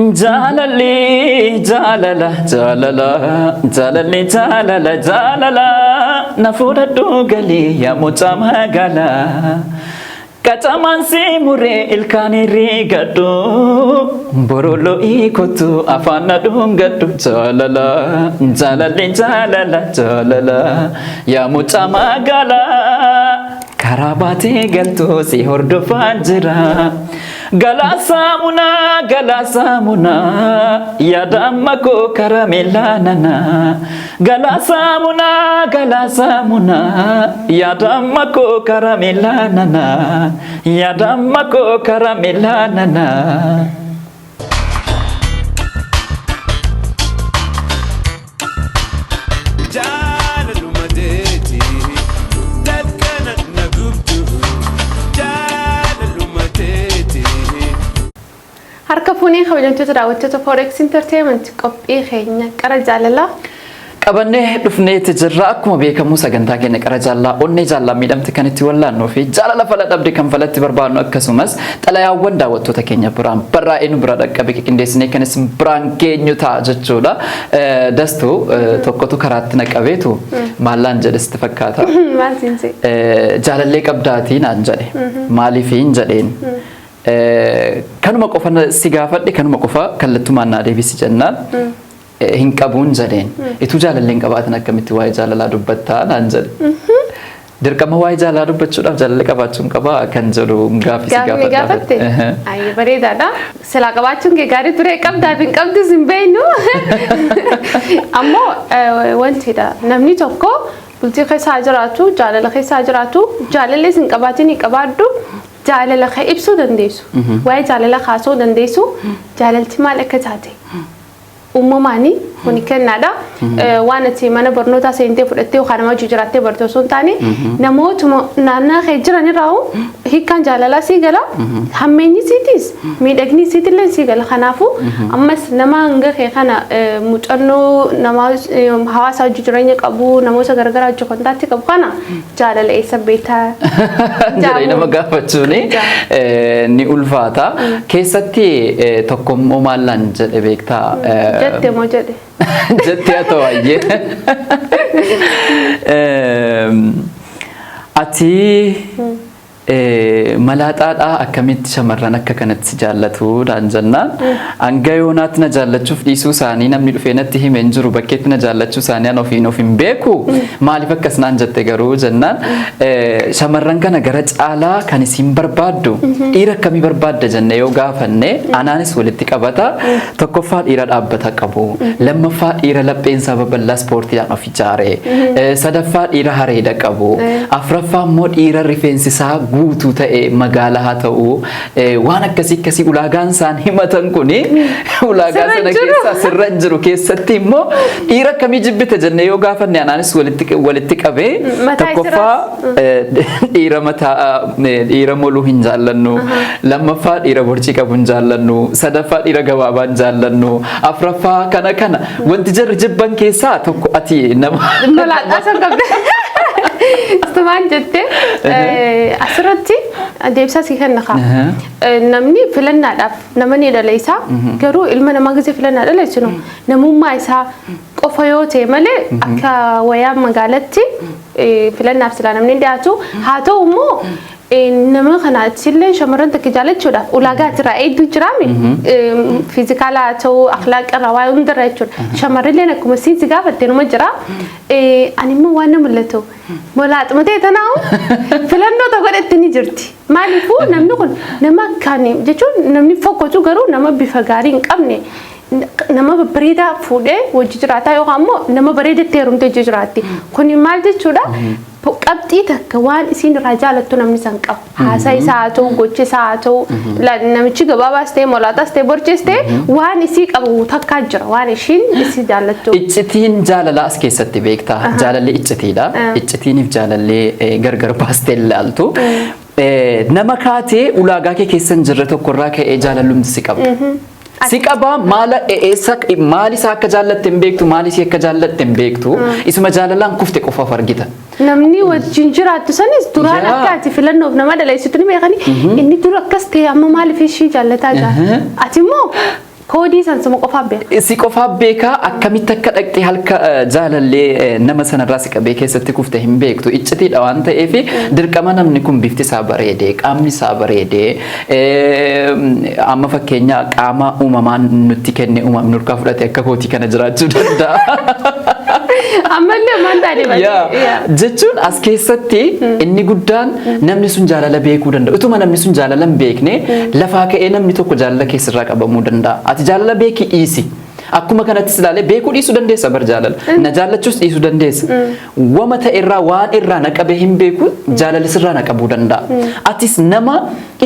Jaalalli jaalala jaalala jaalalli jaalala jaalala na fuudhadhu galii yaa mucaa magaalaa. Qacamaan si muree ilkaan rigadhu boroloo kottu afaan na dhungadhu jaalala jaalalli jaalala jaalala yaa mucaa magaalaa karaa baatee galtu si hordofaa jira. Galaa saamunaa galaa saamunaa yaada amma koo karameellaa nanaa. Galaa saamunaa galaa saamunaa yaada amma koo karameellaa nanaa. Yaada amma koo karameellaa nanaa. Jaalaluma teeti dafqana na gubdu jaalaluma teeti. Harka fuunee kabajamtoota daawwattoota Forex Entertainment, qophii keenya qara jaalalaa Qabannee dhufneeti jirra. Akkuma beekamu sagantaa keenya qara jaallalaa onnee jaallalaa miidhamte kan itti wallaannuu fi jaalala fala dhabde kan falatti barbaadnu, akkasumas xalayaawwan daawwattoota keenya biraan barraa'ee nu bira dhaqqabe qindeessinee kan isin biraan geenyu ta'a jechuudha. Dastuu tokkotu karaatti na qabeetu maallaan jedhe sitti fakkaata? Maal siin jedhe? Jaalallee qabdaatii naan jedhe. Maaliifiin jedheen. Kanuma qofa si gaafadhe, kanuma qofa kallattumaan naa deebisi jennaan. Hin qabuun jedheen. Ituu jaalallee hin qabaatin akkamitti waa'ee jaalalaa dubbattaa naan jedhe. Dirqama waa'ee jaalalaa dubbachuudhaaf jaalallee qabaachuun qabaa kan jedhu gaaffii si Gaafni gaafatte? Ehe. Ayyee, bareedaadha. Silaa qabaachuun kee gaarii ture, qabdaaf hin qabdus hin beeknu. Ammoo wantidha, namni tokko bultii keessa haa jiraatu, jaalala keessa haa jiraatu, jaalallee hin qabaatin hin qabaaddu, jaalala kee ibsuu dandeessu. Waa'ee jaalala kaasuu dandeessu, jaalalti maal akka taate. Uumamaani kuni kennaadha. Waan ati mana barnootaa seentee fudhattee yookaan nama hojii jiraattee barte osoo hin taane, namootuma naannaa kee jiran irraa hiikkaan jaalalaa sii gala. Hammeenyi siitis miidhagni siitillee sii gala. Kanaafuu ammas nama hanga kee kana muuxannoo nama hawaasa hojii jireenya qabu, namoota garagaraa hojii contact qabu kana jaalala eessa beektaa? Jedhee nama gaafachuun ni ulfaata. Keessatti tokkommoo maallaan jedhe beektaa? Jette moo jedhe? Jettee haa ta'u, ayyee. Ati malaaxaadhaa, akkamitti shamarran akka kanatti si jaallatu dhaan jennaan, hanga yoonaatti na jaallachuuf dhiisuu isaanii namni dhufee natti hime hin jiru, bakkeetti na jaallachuu isaanii an ofiin of hin beeku, maaliif akkas naan jette garuu jennaan, shamarran kana gara caalaa kan isin barbaaddu dhiira akkamii barbaadda jenne yoo gaafanne, anaanis walitti qabata: tokkoffaa dhiira dhaabbata qabu, lammaffaa dhiira lapheensaa babal'aa ispoortiidhaan of ijaare, sadaffaa dhiira hareeda qabu, afraffaa immoo dhiira rifeensi isaa guutuu ta'e magaalaa haa ta'u, waan akkasii akkasii ulaagaan isaan himatan kuni ulaagaa Sirra sana hin jiru. keessaa sirra hin jiru. Keessatti immoo dhiira akkamii jibbite jennee yoo gaafanne, anaanis walitti qabee Mataa tokkoffaa dhiira mataa dhiira moluu hin jaallannu, lammaffaa dhiira borcii qabu hin jaallannu, sadaffaa dhiira gabaabaa hin jaallannu, afraffaa kana kana. Wanti jarri jibban keessaa tokko ati nama Malaaxaa san qabde. Istumaan jette asirratti deebisaa sii kenna kaa. Namni filannaadhaaf nama ni dhaleessa. Garuu ilma namaa gisee filannaa dhaleessinu namummaa isaa qofa yoo ta'e malee, akka wayaa magaalatti filannaaf silaa namni hin dhiyaatu. Haa ta'u immoo nama kana illee shamarran takka jaalachuudhaaf ulaagaa asirraa eegduu jiraami. Physical haa ta'u, akhlaaqa irraa, waa hundarra jechuudha. Shamarrilleen akkuma siin si gaafatte numa jira. Ani immoo waan na mul'atu molaaxuma ta'e tanaawu filannoo tokko godhatti ni jirti. Maaliifuu namni kun nama akkaan jechuun namni fokkotu garuu nama bifa gaarii hin qabne nama babbareedaa fuudhee wajji jiraataa yookaan immoo nama bareedetti heerumtee wajji jiraatti. Kuni maal jechuudha? Qabxii takka waan isiin irraa jaalattu namni san qabu. Haasaa isaa haa ta'u, gochi isaa haa ta'u, namichi gabaabaas ta'e, molaaxaas ta'e, borcees ta'e, waan isii qabu takkaa jira. Waan ishiin isii jaallattu. Iccitiin jaalalaa as keessatti beektaa. Jaalalli iccitiidha. Iccitiiniif jaalallee gargar baastee ilaaltu. Nama kaatee ulaagaa kee keessa hin jirre tokkorraa ka'ee jaalallumti si qaba. Si qaba, maala eessa maal isaa akka jaallatte hin beektu, maal isii akka jaallatte hin beektu. Isuma jaalalaan kufte qofaaf argita. Namni wajjin jiraattu sanis duraan akka ati filannoof nama dhaleessitu ni beekani. Inni dura akkas ta'e amma maaliif ishii jaallataa jira? Ati immoo Koodii san suma qofaa beeka. Si qofaa beekaa. Akkamitti akka dhaqxee halka jaalallee nama sanarraa si qabee keessatti kufte hin beektu. Iccitiidha waan ta'eef, dirqama namni kun bifti isaa bareedee, qaamni isaa bareedee, amma fakkeenya qaama uumamaan nutti kenne, uumamni nurkaa fudhate akka kootii kana jiraachuu danda'a. Ammallee maal taane malee. Yaa, jechuun as keessatti inni guddaan namni sun jaalala beekuu danda'a. Utuma namni sun jaalala hin beekne lafaa ka'ee namni tokko jaalala keessirraa qabamuu danda'a. Ati jaalala beekii dhiisi. Akkuma kanattis ilaalee beekuu dhiisuu dandeessa bar jaalala. Na jaallachuus dhiisuu dandeessa. Wama ta'e irraa waan irraa na qabee hin beeku, jaalalli sirraa na qabuu danda'a. Atis nama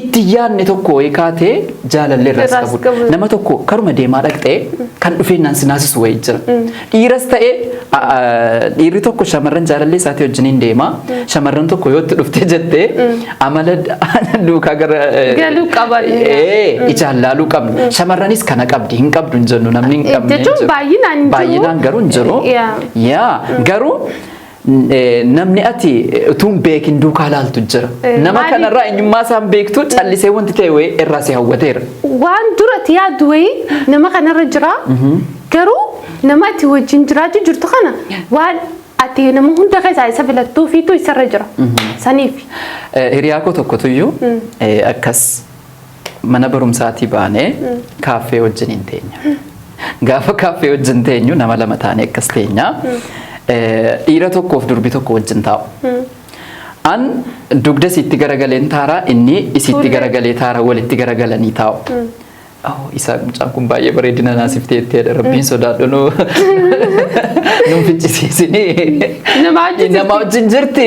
itti yaadne tokko wayii kaatee jaalalli irraa si Irraa si qabu. qabu. Nama tokko karuma deemaa dhaqxee kan dhufeennaan si naasisu wayii jira. Dhiiras ta'ee dhiirri tokko shamarran jaalallee isaatii wajjiniin deema. Shamarran tokko yoo itti dhuftee jettee amala duukaa gara Galuu qaban. Ijaan laaluu qabna. Shamarranis kana qabdi hin qabdu hin jennu, namni hin qabne hin Jechuun jiru. baay'inaan hin jiru. Baay'inaan garuu hin jiru. Yaa, garuu namni ati utuu hin beekin duukaa laaltu jira. Nama Maaliif? kanarraa eenyummaa isaan beektu, callisee wanti ta'e wayii irraa si hawwateera. Waan dura ati yaaddu wayii nama kanarra jira. Garuu nama ati wajjin jiraachuu jirtu kana waan ati nama hunda keessaa isa filattuu fiitu isarra jira. Saniif. Hiriyaa koo tokkotuyyuu akkas mana barumsaatii baanee kaaffee wajjin hin teenya. Gaafa kaaffee wajjin teenyu nama lama taanee akkas teenya. Dhiira tokkoof durbi tokko wajjin taa'u. An dugda isiitti garagaleen taaraa, inni isiitti Fuullee. garagalee taara, walitti garagalanii taa'u. Oh, isaa mucaan kun baay'ee bareedina naasif teetteedha. Rabbiin sodaadhu, nu nun ficcisiisinii. Nama wajjin Nama wajjin jirti.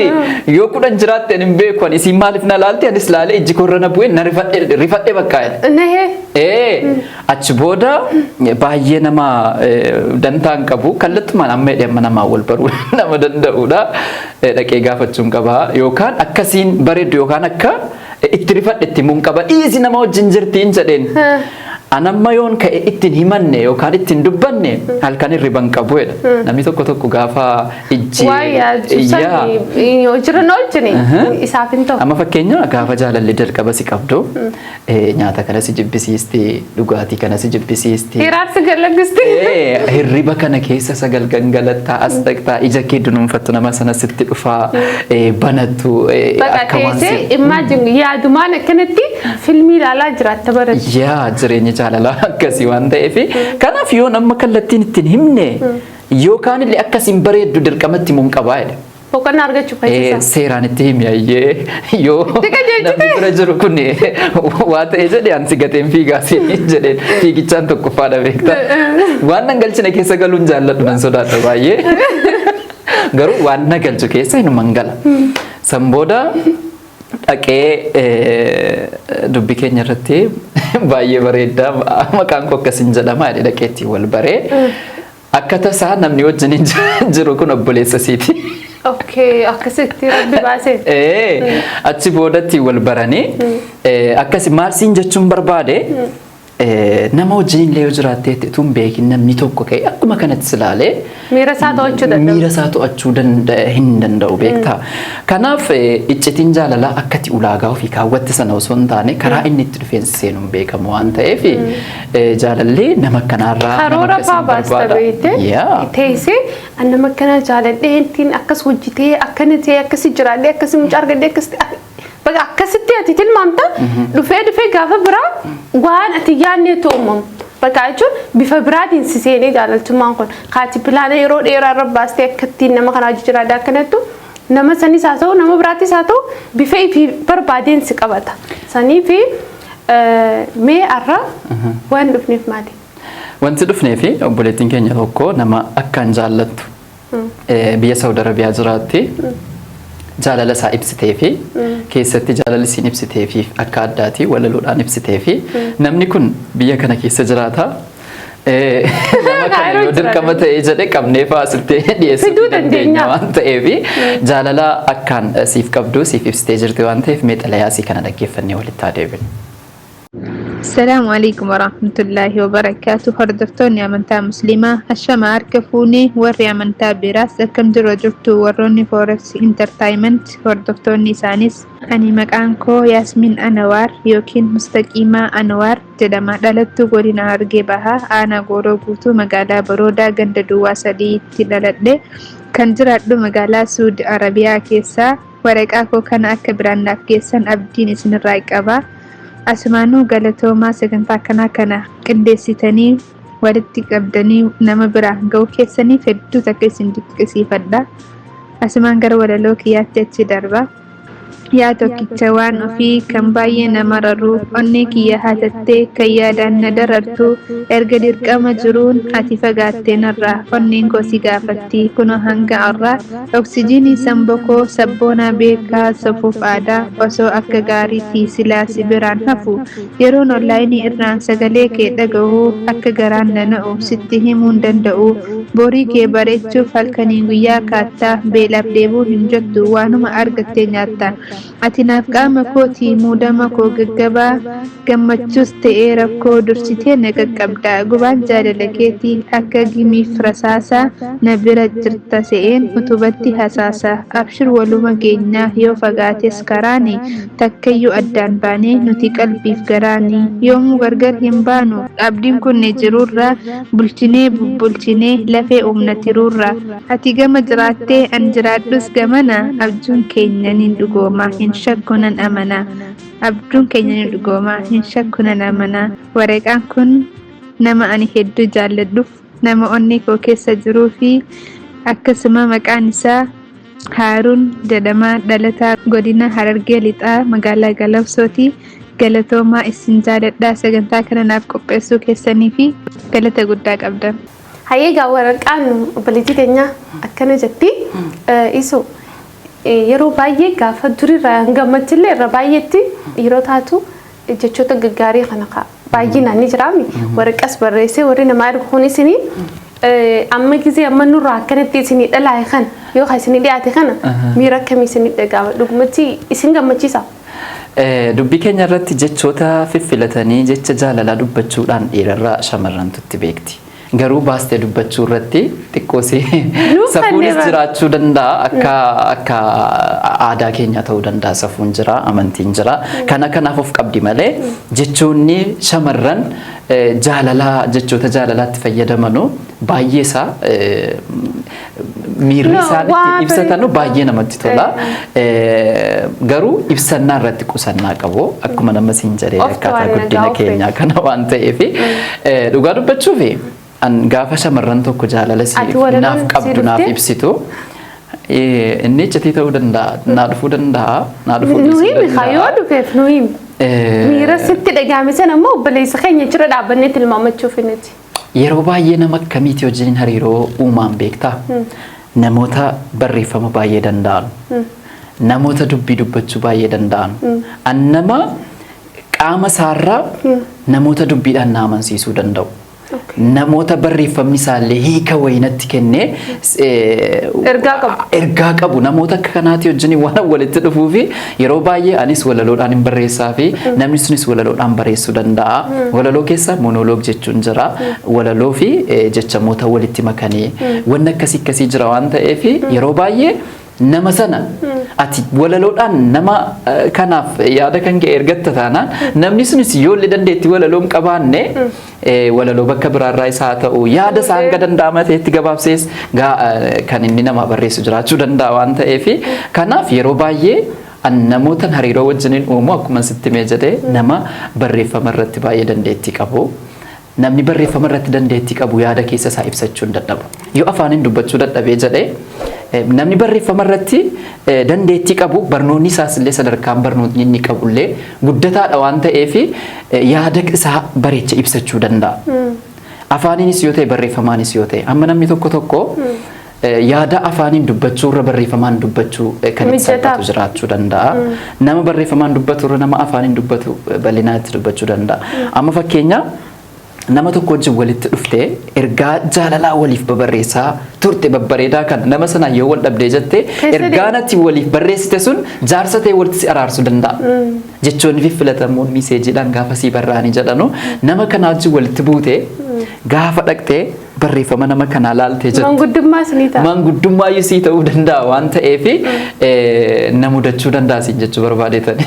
Yoo 10 jiraatte ani hin beeku. Ani isiin maaliif na laalti? Anis laalee ijji korra na bu'e, na rifadhe rifadhe bakka jedhe. Nahee. Achi booda baay'ee nama dantaa hin qabu. Kallattumaan amma jedhee amma namaa wal baruu nama danda'udha. Dhaqee gaafachuun qaba. Yookaan akkasiin bareeddu yookaan akka itti rifadhe itti himuun qaba. Dhiisi, nama wajjin jirtiin jedheen. Anamma yoon ka'e ittiin himanne yookaan ittiin dubbanne halkan hirriba hin qabu jedha. Namni tokko tokko gaafa ijji. Waa yaadu sani hojiirra hin oolchine isaaf hin ta'u. Amma fakkeenya gaafa jaalalli jalqaba si qabdu, nyaata kana si jibbisiisti, dhugaatii kana si jibbisiisti. Hiraarsi galagisti. Hirriba kana keessa sagal gangalattaa as dhaqxaa, ija kee dunuunfattu, nama sana sitti dhufaa, banattu Bakka akka waan teessee imagine yaadumaan akkanatti filmii ilaalaa jiraatta baratti. Yaa, jireenya jaalalaa akkasii waan ta'eef, kanaaf yoo nama kallattiin ittiin himne yookaan illee akkasiin bareeddu dirqamatti himuun qabaa jedhe. Boqonnaa argachuuf fayyisa. Seeraan itti himi ayyee, yoo Itti qajeelchite. namni bira jiru kun waa ta'e jedhe, an si gateen fiigaa seenii jedheen, fiigichaan tokkoffaadha beekta. Waan nan galchine keessa galuun jaalladhu, nan sodaadha baay'ee. Garuu waan na galchu keessa hinuman gala. San booda dhaqee dubbi keenya irratti baay'ee bareeddaa, maqaan koo akkasiin jedhama jedhee dhaqee ittiin wal baree, akka tasaa namni wajjin jiru kun obboleessa siiti. Okay, akkasitti rabbi baasee. Achi boodatti wal baranii akkasi. Maal siin jechuun barbaade, nama wajjin illee yoo jiraattee utuu hin beekin namni tokko ka'e akkuma kanatti silaalee Miira isaa to'achuu danda'u. Miira isaa to'achuu hin danda'u beektaa. Kanaaf iccitiin jaalalaa akkati ulaagaa ofii kaawwatte sana osoo hin taane karaa inni itti dhufeen seenuun beekamu waan ta'eef, jaalallee nama akkanaarraa nama Karoora akkasiin fa'aa baasta barbaada. beekte. Yaa. Teessee an nama akkanaa jaaladhee ittiin akkas hojjetee, akkana ta'ee, akkasi jiraadhee, akkasi mucaa argadhee, akkasi bakka akkasitti ati tilmaamta, dhufee dhufee gaafa biraa waan ati yaadneetu uumamu. Bakka jechuun bifa biraatiin si seenee jaalaltummaan kun kaati pilaana yeroo dheeraa irra baastee akka ittiin nama kanaa hojii jiraadha akkanattu, nama sanis haa ta'u, nama biraattis haa ta'u, bifa ifii barbaadeen si qabata. Sanii fi mee har'a waan dhufneef maali? Wanti dhufnee fi obboleettiin keenya tokko nama akkaan jaallattu biyya Saawud Arabiyaa jiraatti. Jaalala isaa ibsitee fi keessatti jaalala isiin ibsitee fi akka addaati walaloodhaan ibsitee fi namni kun biyya kana keessa jiraata. Nama kana yoo dirqama ta'ee jedhe qabnee faasittee dhiyeessuu Fiduu dandeenya dandeenya. waan ta'eef, jaalala akkaan siif qabdu siif ibsitee jirti waan ta'eef, mee xalayaa isii kana dhaggeeffannee walitti haa deebinu. Assalaamu alaikum warahmatullaahi wabarakaatu. Hordoftoonni amantaa Musliimaa, ashama harka fuunee. Warri amantaa biraas akkam jiru jirtu? Warroonni Forex Entertainment hordoftoonni isaanis, ani maqaan koo Yaasmin Anawaar yookiin Mustaqiimaa Anawaar jedhama. Dhalattuu godina Harargee Bahaa, aanaa Gooroo Guutuu, magaalaa Baroodaa, ganda Duwwaa 3tti dhaladhe. Kan jiraadhu magaalaa Suudi Arabiyaa keessaa. Waraqaa koo kana akka biraan naaf geessan abdiin isinirraa qaba. Asumaanuu galatoomaa, sagantaa akkanaa kana qindeessitanii walitti qabdanii nama biraan ga'uu keessaniif hedduu takka isin dinqisiifadha. Asumaan gara walaloo kiyyaatti achi darba. Yaa tokkicha waan ofii kan baay'ee nama raru, onnee kiyya hatattee kan yaadaan na darartu, erga dirqama jiruun ati fagaattee narraa, onneen koo si gaafatti kunoo hanga har'aa. Oksijiinii samba koo, sabboonaa beekaa safuuf aadaa, osoo akka gaariitti silaa si biraan hafu. Yeroon onlaayinii irraan sagalee kee dhaga'u akka garaan na na'u sitti himuu hin danda'u. Borii kee bareechuuf halkanii guyyaa kaattaa, beelaaf dheebuu hin jettu, waanuma argatte nyaatta. Ati naaf qaama kooti, muudama koo gaggabaa, gammachuus ta'ee rakkoo dursitee na qaqqabda. Gubaan jaalala keetii akka gimiif rasaasa, na bira jirta se'een utubatti hasaasa. Abshir, waluma geenyaa yoo fagaates karaani, takkayyuu addaan baanee nuti qalbiif garaani. Yoomuu gargar hin baanu abdiin kunne jiruurra, bulchinee bubbulchinee lafee uumna tiruurra. Ati gama jiraattee an jiraadhus gamana, abjuun keenya ni dhugooma, hin shakku, nan amana. Abjuun keenya ni dhugooma, hin shakku, nan amana. Waraqaan kun nama ani hedduu jaalladhuuf, nama onnee koo keessa jiruu fi akkasuma maqaan isaa Haaruun jedhama, dhalataa godina Harargee Lixaa, magaalaa Galamsooti. Galatoomaa, isin jaaladhaa. Sagantaa kana naaf qopheessuu keessanii fi galata guddaa qabdan. Hayyee, egaa waraqaan obboleettii teenyaa akkana jetti. Isu yeroo baay'ee gaafa durirraa hanga ammatti irra baay'eetti yeroo taatu jechoota gaggaarii kana baay'inaan ni jiraami. Waraqas barreessee warri namaa ergu kun isinii amma gisee amma nurraa akkanatti isinii dhalaa'e kana yookaan isinii dhiyaate kana miira akkamii isinii dhaga'ama? Dhugumatti isin gammachiisa? Dubbii keenya irratti jechoota fiffilatanii jecha jaalalaa dubbachuudhaan dhiirarraa shamarrantutti beekti. Garuu baastee dubbachuu irratti xiqqoosii safuunis jiraachuu danda'a. Akka aadaa keenyaa ta'uu danda'a, safuun jira, amantiin jira. Kana kanaaf of qabdi malee jechoonni shamarran jaalalaa, jechoota jaalalaatti fayyadamanu baay'ee isaa miirri isaan ittiin ibsatanu baay'ee namatti tola. Garuu ibsannaa irratti qusannaa qabu, akkuma nama siin jedhee akkaataa guddina keenyaa kana waan ta'eef, dhugaa dubbachuufi an gaafa shamarran tokko jaalala naaf qabdu naaf ibsitu, inni iccitii ta'uu danda'a, naa dhufuu danda'a, naa dhufuu dhiisuu danda'a. Yoo dhufeef nu himi. Miira sitti dhagahame sana immoo obboleessa keenya jira dhaabbannee tilmaamachuuf nuti. Yeroo baay'ee nama akkamiiti wajjin hariiroo uumaan beektaa? Namoota barreeffama baay'ee danda'an. Namoota dubbii dubbachuu baay'ee danda'an. An nama qaama isaarraa namoota dubbiidhaan na amansiisuu danda'u. Namoota barreeffamni isaallee hiika wayinatti kennee ergaa qabu. Ergaa qabu, namoota akka kanaati wajjin waan walitti dhufuu fi yeroo baay'ee anis walaloodhaan hin barreessaa fi namni sunis walaloodhaan barreessuu danda'a. Walaloo keessa monologue jechuun jira. Walaloo fi jechamoota walitti makanii wanni akkasii akkasii jira waan ta'eef, yeroo baay'ee nama sana ati walaloodhaan nama kanaaf yaada kan ka'e ergatta taanaan, namni sunis yoo illee dandeettii walaloo hin qabaanne, walaloo bakka biraarraa isaa haa ta'u, yaada isaa hanga danda'ama ta'etti gabaabsees kan inni namaa barreessu jiraachuu danda'a waan ta'eef, kanaaf yeroo baay'ee an namootan hariiroo wajjiniin uumu, akkuma sitti himee jedhee, nama barreeffama irratti baay'ee dandeettii qabu. Namni barreeffama irratti dandeettii qabu yaada keessa isaa ibsachuu hin dadhabu. Yoo afaaniin dubbachuu dadhabee jedhee, namni barreeffama irratti dandeettii qabu, barnoonni isaas illee, sadarkaan barnootni inni qabu illee guddataadha waan ta'eef, yaada isaa bareecha ibsachuu danda'a. Afaaniinis yoo ta'e, barreeffamaanis yoo ta'e, amma namni tokko tokko yaada afaaniin dubbachuu irra barreeffamaan dubbachuu kan itti salphatu jiraachuu danda'a. Nama barreeffamaan dubbatu irra nama afaaniin dubbatu bal'inaan itti dubbachuu danda'a. Amma fakkeenya Nama tokko wajjin walitti dhuftee, ergaa jaalalaa waliif babarreessaa turte babbareedaa kana, nama sanaan yoo wal dhabdee jette, Keessa ergaa natti waliif barreessite sun jaarsa ta'e walitti si araarsuu danda'a. Jechoonni fiffilatamuun messageiidhaan gaafa sii barraa'anii jedhanu, nama kanaa wajjin walitti buute, gaafa dhaqxee barreeffama nama kanaa laaltee jettu, Manguddummaa isinii ta'a. Manguddummaa sii ta'uu danda'a waan ta'eef, na mudachuu danda'a siin jechuu barbaadeetani.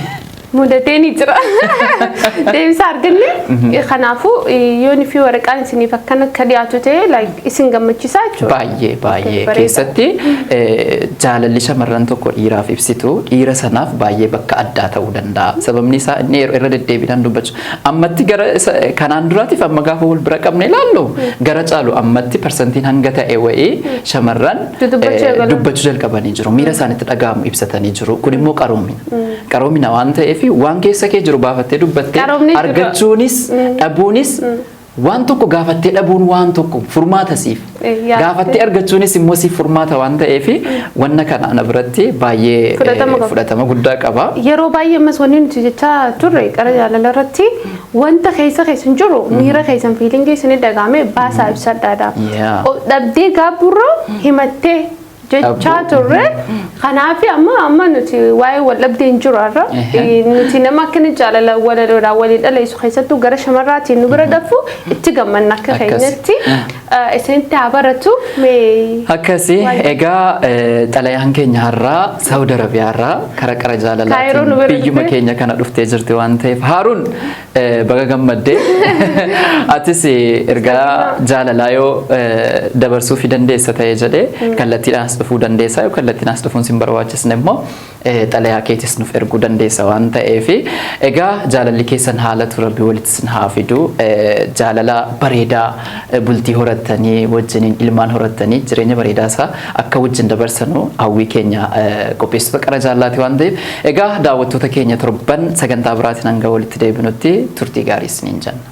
Mudatee ni jira. Deebisa arganne. Kanaafuu yoon fi waraqaan isiniif akkana akka dhiyaatu ta'e, like, isin gammachiisaa jechuudha. Baay'ee baay'ee. Bareeda. Keessatti jaalalli shamarran tokko dhiiraaf ibsitu dhiira sanaaf baay'ee bakka addaa ta'uu danda'a. Sababni isaa inni yeroo irra deddeebiidhaan dubbachuu ammatti gara kanaan duraatiif amma gaafa wal bira qabne ilaallu, gara caalu ammatti parsantiin hanga ta'e wayii shamarran Dubbachuu eegalan. Dubbachuu jalqabanii jiru. Miira isaanitti dhaga'amu ibsatanii jiru. Kun immoo qaroomina. Qaroomina waan ta'eef, waan keessa kee jiru baafattee dubbattee Qaroomni jira. argachuunis dhabuunis waan tokko, gaafattee dhabuun waan tokko furmaata siif. Yaaddee. Gaafattee argachuunis immoo siif furmaata waan ta'eef, wanna kana ana biratti baay'ee Fudhatama qaba. Fudhatama guddaa qaba. Yeroo baay'ee ammas wanni nuti jechaa turre qara jaalala irratti, wanta keessa keessan jiru, miira keessan, feelingii isinii dhagahame baasaa ibsadhaadha. Dhabdee gaabburra himattee jechaa Dhabuu. turre. Kanaaf amma nuti waa'ee wal dhabdee hin jiru har'a. Nuti nama akkana jaalala walaloodhaan walii dhaleessu, keessattuu gara shamarraatiin nu bira dhafu, itti gammanna akka keenyatti. Isinitti haa baratu mee. Akkasii. Egaa xalayaan keenya har'aa Saawud Arabiyaa irraa kara qara Kaayiroo nu jaalalaatiin bira biyyuma dhuftee? Keenya kana dhuftee jirti waan ta'eef, Haaruun, baga gammaddee. Atis ergaa jaalalaa yoo dabarsuu fi dandeessa ta'e jedhee, kallattiidhaan as dhufuu dandeessa, yoo kallattiin as dhufuun sin barbaachisne immoo xalayaa keetis nuuf erguu dandeessa waan ta'eef, egaa jaalalli keessan haalatu Rabbi walitti sin haa fidu. Jaalala bareedaa, bultii horattanii, wajjiniin ilmaan horattanii, jireenya bareedaa isaa akka wajjin dabarsanu hawwii keenya qopheessitoota qara jaalaati waan ta'eef, egaa daawwattoota keenya, torban sagantaa biraatiin hanga walitti deebinutti turtii gaarii isiniin jenna.